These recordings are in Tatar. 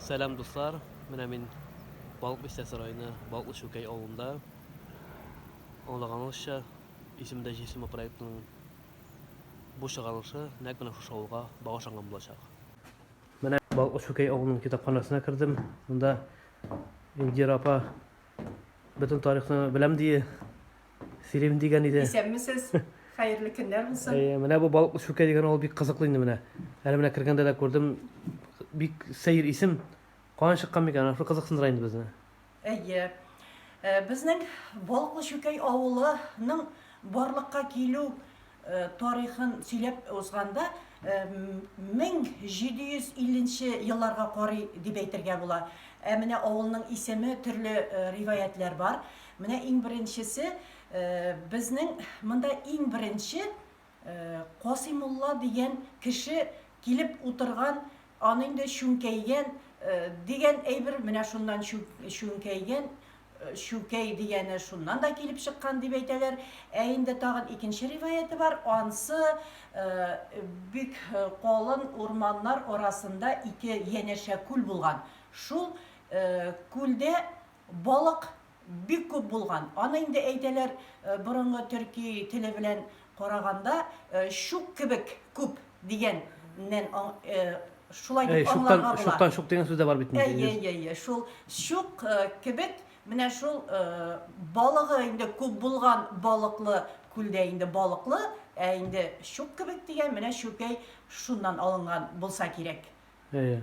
Сәлам, дуслар! Менә мин Балык Бистәсе районы Балыклы Чүкәй авылында. Аңлаганыгызча, Исемдә җисеме проектының бу чыгарылышы нәкъ менә шушы авылга багышланган булачак. Менә Балыклы Чүкәй авылының китапханәсенә кердем. Монда Индира апа бөтен тарихны беләм дие. Сөйлим дигән иде. Исәнмесез. Хәерле көннәр булсын. Әйе, менә бу Балыклы Чүкәй дигән авыл бик кызыклы инде менә. Әле менә кергәндә дә күрдем, бик сәер исем. Каян чыккан микән? Шул кызыксындыра инде безне. Әйе. Безнең Балыклы Чүкәй авылының барлыкка килү тарихын сөйләп узганда, 1750 нче елларга карый дип әйтергә була. Ә менә авылның исеме төрле риваятьләр бар. Менә иң беренчесе, безнең монда иң беренче Касыймулла дигән кеше килеп утырган, аны инде чүнкәйгән дигән әйбер, менә шуннан чүнкәйгән, чүкәй дигәне шуннан да килеп чыккан дип әйтәләр. Ә инде тагын икенче риваяте бар, ансы бик калын урманнар арасында ике янәшә күл булган. Шул күлдә балык бик күп булган. Аны инде әйтәләр, борынгы төрки теле белән караганда, чук кебек күп дигәннән шулай дип аңларга була. Чуктан чук дигән сүз дә бар бит инде. Әйе, әйе, әйе. Шул чук кебек, менә шул балыгы инде күп булган балыклы күлдә инде балыклы, ә инде чук кебек дигән менә чүкәй шуннан алынган булса кирәк. Әйе.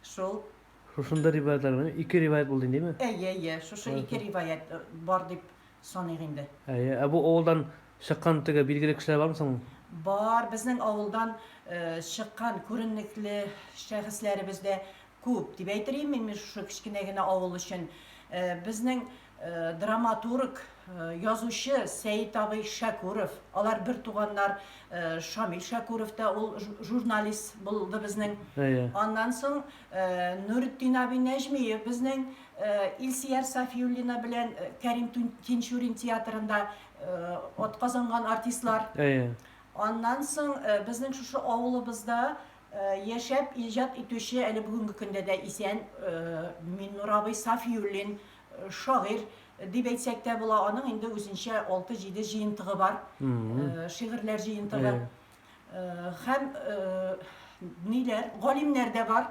Шул. Шушында риваятьләр бар. Ике риваять булды инде, әйеме? Әйе, әйе, шушы ике риваять бар дип саныйк инде. Әйе, ә бу авылдан чыккан теге билгеле кешеләр бармы соң? Бар, безнең авылдан чыккан күренекле шәхесләребез дә күп дип әйтер идем мин шушы кечкенә генә авыл өчен. Безнең драматург, язучы Сәет абый Шәкүров, алар бертуганнар, Шамил Шәкүров та ул журналист булды безнең. Аннан соң Нуретдин абый Нәҗмиев безнең Илсөяр Сафиуллина белән Кәрим Тинчурин театрында атказанган артистлар. Аннан соң безнең шушы авылыбызда яшәп иҗат итүче, әле бүгенге көндә дә исән Миннур абый Сафиуллин, шагыйрь дип әйтсәк тә була, аның инде үзенчә алты-җиде җыентыгы бар, шигырьләр җыентыгы. Һәм ниләр, галимнәр дә бар.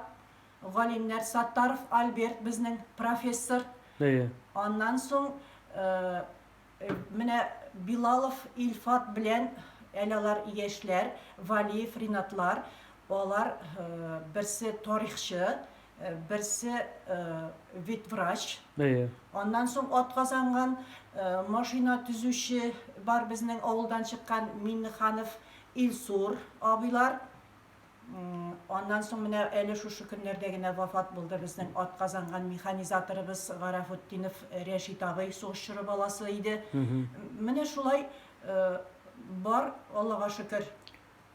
Галимнәр Саттаров Альберт безнең профессор. Аннан соң менә Билалов Илфат белән әле алар яшьләр, Валиев Ренатлар, алар берсе тарихчы, Берсе ветврач. Әйе. Аннан соң атказанган машина төзүче бар безнең авылдан чыккан Миннеханов Илсур абыйлар. Аннан соң менә әле шушы көннәрдә генә вафат булды безнең атказанган механизаторыбыз Гарафутдинов Рәшит абый, сугыш чоры баласы иде. Менә шулай бар, Аллага шөкер.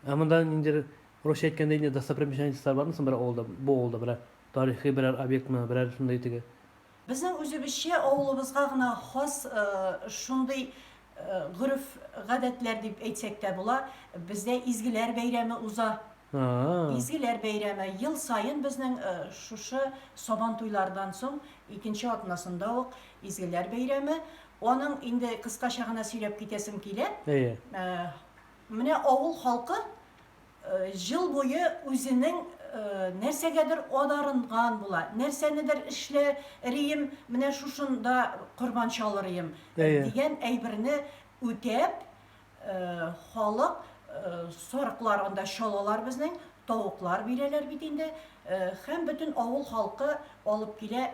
Ә монда ниндидер Русча әйткәндә инде достопримечательностьлар бармы соң берәр авылда, бу авылда берәр тарихи берәр объектмы, берәр шундый теге? Безнең үзебезчә авылыбызга гына хас шундый гореф-гадәтләр дип әйтсәк тә була, бездә Изгеләр бәйрәме уза. Изгеләр бәйрәме ел саен безнең шушы Сабантуйлардан соң икенче атнасында ук Изгеләр бәйрәме. Аның инде кыскача гына сөйләп китәсем килә. Әйе. Менә авыл халкы җыл буе үзенең нәрсәгәдер адарынган була, нәрсәнедер эшләрием, менә шушында корбан чалырыем дигән әйберне үтәп, халык сарыклар анда чалалар безнең, тавыклар бирәләр бит инде, һәм бөтен авыл халкы алып килә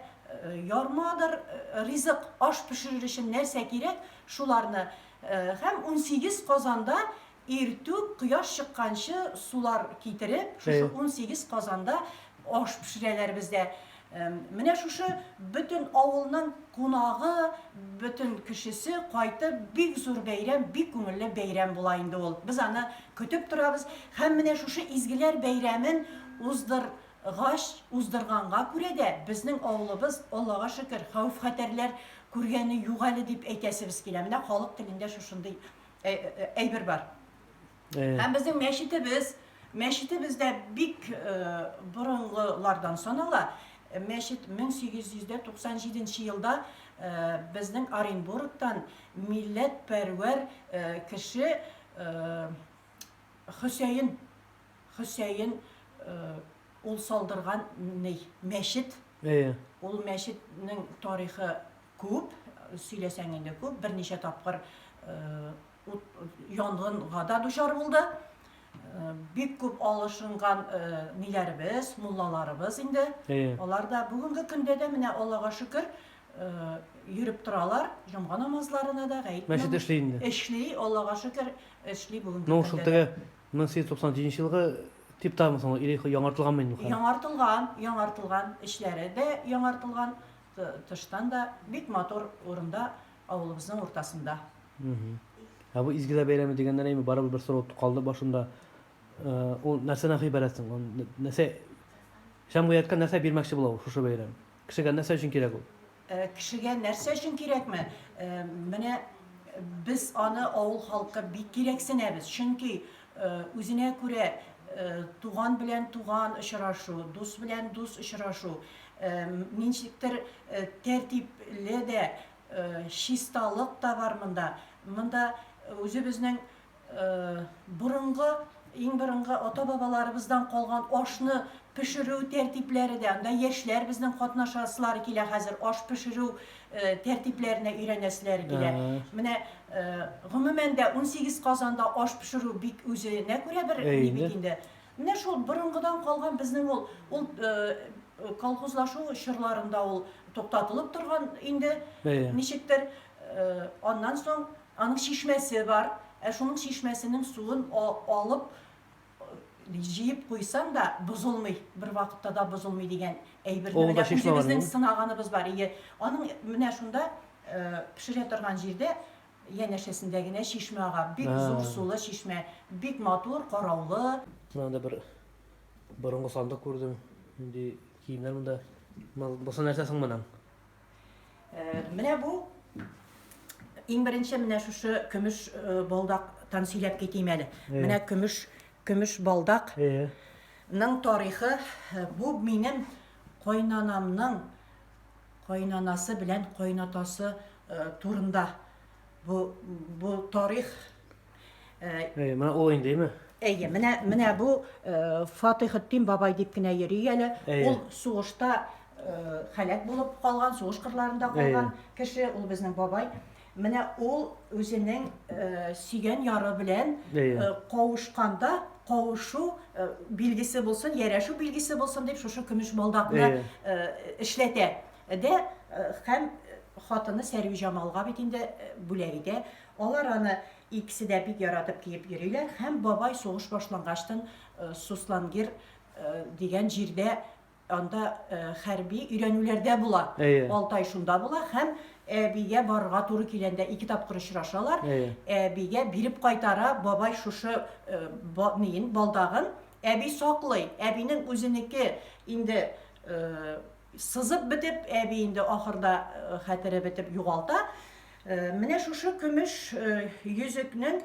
ярмадыр, ризык, аш пешерер өчен нәрсә кирәк, шуларны. Һәм 18 казанда Иртүк кояш чыкканчы сулар китереп, шушы 18 казанда аш пешерәләр бездә. Менә шушы бөтен авылның кунагы, бөтен кешесе кайтып, бик зур бәйрәм, бик күңелле бәйрәм була инде ул. Без аны көтеп торабыз. Һәм менә шушы Изгеләр бәйрәмен уздыргач, уздырганга күрә дә безнең авылыбыз, Аллага шөкер, хәвеф-хәтәрләр күргәне юк әле дип әйтәсебез килә. Менә халык телендә шушындый әйбер бар. Һәм безнең мәчетебез, мәчетебез дә бик борынгылардан санала. Мәчет 1897 нче елда безнең Оренбургтан милләтпәрвәр кеше Хөсәен, Хөсәен ул салдырган ни, мәчет. Әйе. Ул мәчетнең тарихы күп, сөйләсәң инде күп, берничә тапкыр ут янгынга да дучар булды. Бик күп алышынган ниләребез, муллаларыбыз инде. Әйе. Алар да бүгенге көндә дә менә Аллага шөкер, йөреп торалар, җомга намазларына да, гает Мәчет эшли инде. Эшли, Аллага шөкер, эшли бүгенге Ну, шул көндә дә. теге 1897 елгы типтамы соң ул или яңартылганмы инде ул хәзер? Яңартылган, яңартылган, эчләре дә яңартылган, тыштан да бик матур урында, авылыбызның уртасында. Ә бу Изгеләр бәйрәме дигәннән әйме, барыбер бер сорау калды башымда. Ул нәрсәдән гыйбарәт соң? Ул нәрсә җәмгыятькә нәрсә бирмәкче була ул шушы бәйрәм? Кешегә нәрсә өчен кирәк ул? Кешегә нәрсә өчен кирәкме? Менә без аны авыл халкы бик кирәксенәбез. Чөнки үзенә күрә туган белән туган очрашу, дус белән дус очрашу, ничектер тәртипле дә, чисталык та бар монда. Монда үзебезнең борынгы, иң борынгы ата-бабаларыбыздан калган ашны пешерү тәртипләре дә, анда яшьләр безнең катнашасылары килә хәзер, аш пешерү тәртипләренә өйрәнәселәре килә. Менә гомумән дә 18 казанда аш пешерү бик үзенә күрә бер ни бит инде. Менә шул борынгыдан калган безнең ул, ул колхозлашу чорларында ул туктатылып торган инде, ничектер. Аннан соң аның чишмәсе бар. Ә шуның чишмәсенең суын алып, җыеп куйсаң да бозылмый, бервакытта да бозылмый дигән әйберне менә үзебезнең сынаганыбыз бар. Ие, аның менә шунда пешерә торган җирдә янәшәсендә генә чишмә ага. Бик зур сулы чишмә, бик матур, караулы. Менә анда бер борынгы сандык күрдем. Нинди киемнәр монда. Бусы нәрсә соң моның? Менә бу иң беренче менә шушы көмеш балдактан сөйләп китим әле. Менә көмеш көмеш балдак ның тарихы бу минем кайнанамның кайнанасы белән кайнатасы турында. Бу бу тарих. Әйе, менә ул инде, әйме? Әйе, менә менә бу Фатыйхетдин бабай дип кенә йөри әле. Ул сугышта һәлак булып калган, сугыш кырларында калган кеше, ул безнең бабай. Менә ул үзенең сөйгән яры белән кавышканда, кавышу билгесе булсын, ярәшү билгесе булсын дип шушы көмеш балдакны эшләтә. Дә һәм хатыны Сәрвиҗамалга бит инде бүләк итә. Алар аны икесе дә бик яратып киеп йөриләр һәм бабай сугыш башлангачтын Суслонгер дигән җирдә анда хәрби өйрәнүләрдә була. Әйе. Алты ай шунда була һәм әбигә барырга туры киләндә ике тапкыр очрашалар. Әйе. Әбигә биреп кайтара бабай шушы ниен, балдагын. Әби саклый. Әбинең үзенеке инде сызып бетеп, әби инде ахырда хәтере бетеп югалта. Менә шушы көмеш йөзекнең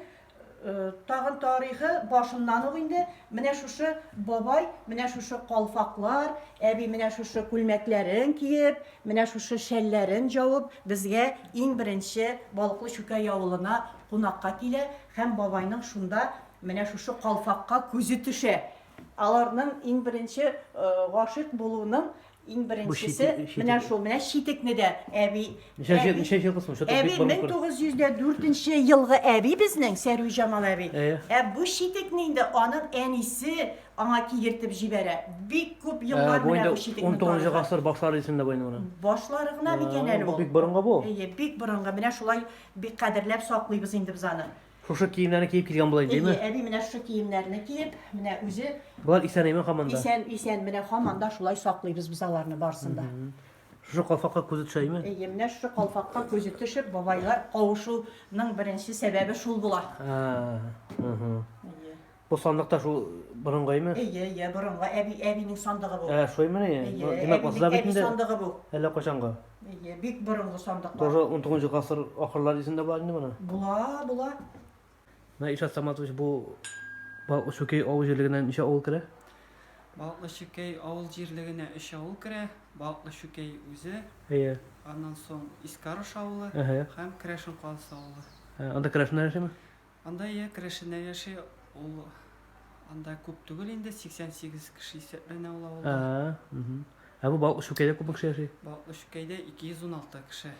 тагын тарихы башыннан ук инде менә шушы бабай, менә шушы калфаклар, әби менә шушы күлмәкләрен киеп, менә шушы шәлләрен җавып, безгә иң беренче Балыклы Чүкәй авылына кунакка килә һәм бабайның шунда менә шушы калфакка күзе төшә. Аларның иң беренче гашыйк булуның иң беренчесе менә шул, менә читекне дә әби. Ничә елгы соң? Әби 1904 нче елгы әби безнең, Сәрвиҗамал әби. Ә бу читекне инде аның әнисе аңа кигертеп җибәрә. Бик күп еллар менә бу читекнең тарихы. 19 гасыр башлары исемдә бу инде моның. Башлары гына микән әле ул? Бу бик борынгы бу. Әйе, бик борынгы. Менә шулай бик кадерләп саклыйбыз инде без аны. Шушы киемнәрне киеп килгән була инде, әйеме? Әйе, әби менә шушы киемнәрне киеп, менә үзе. Болар исән әйеме һаман да? Исән, исән, менә һаман да шулай саклыйбыз без аларны барысын да. Шушы калфакка күзе төшә, әйеме? Әйе, менә шушы калфакка күзе төшеп, бабайлар кавышуның беренче сәбәбе шул була. Әйе. Бу сандык та шул борынгы әйеме? Әйе, әйе, борынгы әби, әбинең сандыгы бу. Ә, шулаймыни? Әйе, Димәк, әбинең, бу бит әби инде сандыгы бу. Әллә кайчангы. Әйе, бик борынгы сандыклар. Тоже 19 гасыр ахырлары дисең дә була инде моны. Була, була. Менә Илшат Саматович, бу Чүкәй авыл җирлегенә ничә авыл керә? Балыклы Чүкәй авыл җирлегенә өч авыл керә. Балыклы Чүкәй үзе. Әйе. Аннан соң Искарыш авылы һәм Керәшен Каласы авылы. Анда керәшеннәр яшиме? Анда иә, керәшеннәр яши. Ул анда күп түгел инде, 88 кеше исәпләнә ул авылда. Ә бу Балыклы Чүкәйдә күпме кеше яши? Балыклы Чүкәйдә 216 кеше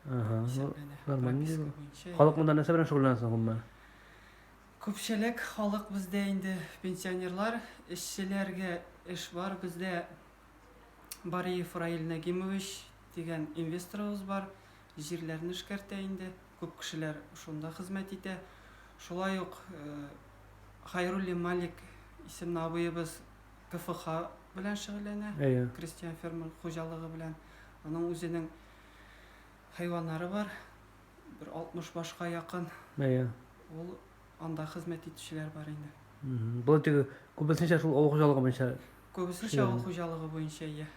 исәпләнә. Нормально. Халык монда нәрсә белән шөгыльләнә соң гомумән? Күпчелек халык бездә инде пенсионерлар, эшчеләргә эш бар. Бездә Бариев Раил Нәгимович дигән инвесторыбыз бар, җирләрне эшкәртә инде, күп кешеләр шунда хезмәт итә. Шулай ук Хайруллин Малик исемле абыебыз КФХ белән шөгыльләнә, крестьян-фермер хуҗалыгы белән. Аның үзенең хайваннары бар. Бер 60 башка якын. Әйе. Ул анда хезмәт итүчеләр бар инде. Бу теге күбесенчә шул авыл хуҗалыгы буенча. Күбесенчә авыл хуҗалыгы буенча, иә.